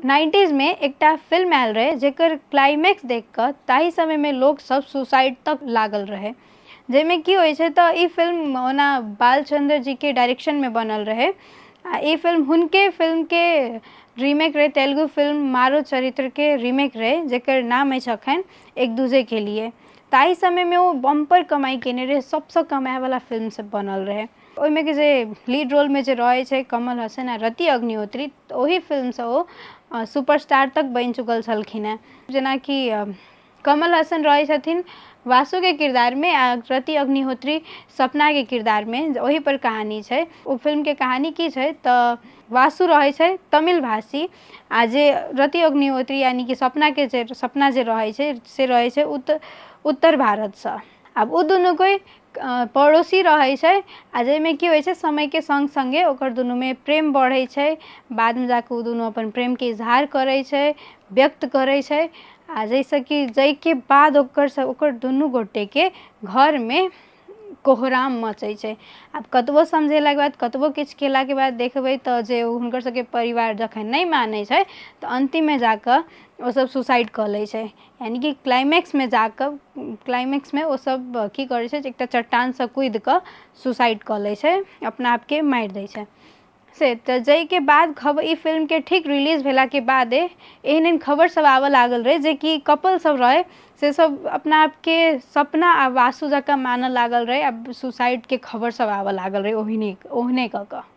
नाइन्टीजमे एकटा फिल्म आयल रहै जकर क्लाइमैक्स देखि कऽ ताहि समयमे लोकसभ सुसाइड तक लागल रहै। जाहिमे की होइ छै तऽ ई फिल्म ओना बालचन्द्र जीके डायरेक्शनमे बनल रहै आ ई फिल्म हुनके फिल्मके रीमेक रहै, तेलुगु फिल्म मारो चरित्रके रीमेक रहै, जकर नाम अछि अखन एक दूजेके लिए। ताहि समयमे ओ बम्पर कमाइ कयने रहै, सभसँ कमायवला फिल्म सब बनल रहै। ओहिमे के जे लीड रोलमे जे रहै छै कमल हसन आ रति अग्निहोत्री, तऽ ओहि फिल्मसँ ओ सुपरस्टार तक बनि चुकल छलखिन हेँ। जेनाकि कमल हसन रहै छथिन वासुके किरदारमे आ रति अग्निहोत्री सपनाके किरदारमे, ओहिपर कहानी छै। ओ फिल्मके कहानी की छै तऽ वासु रहै छै तमिल भाषी आ जे रति अग्निहोत्री यानि कि सपनाके जे सपना जे रहै छै से रहै छै उत्तर भारतसँ। आब ओ दुनू कोइ पड़ोसी रहै छै आ जाहिमे की होइ छै, समयके सङ्ग सङ्गे ओकर दुनूमे प्रेम बढ़ै छै। बादमे जाकऽ ओ दुनू अपन प्रेमके इजहार करै छै, व्यक्त करै छै आ जाहिसँ कि जाहिके बाद ओकर ओकर दुनू गोटेके घरमे कोहराम मचै छै। आब कतबो समझेलाके बाद, कतबो किछु केलाके बाद देखबै तऽ जे हुनकर सबके परिवार जखन नहि मानै छै तऽ अन्तिममे जाकऽ ओसब सुसाइड कऽ लै छै। यानि कि क्लाइमैक्समे जाकऽ, क्लाइमैक्समे ओसब की करै छै, एकटा चट्टानसँ कुदिकऽ सुसाइड कऽ लै छै, अपना आपके मारि दै छै। से तऽ जाहिके बाद खबर ई फिल्मके ठीक रिलीज भेलाके बादे एहन एहन खबर सब आबऽ लागल रहै जेकि कपल सब रहै से सब अपना आपके सपना आ वासु जकाँ मानऽ लागल रहै आ सुसाइडके खबर सब आबऽ लागल रहै ओहिने ओहने कऽ कऽ।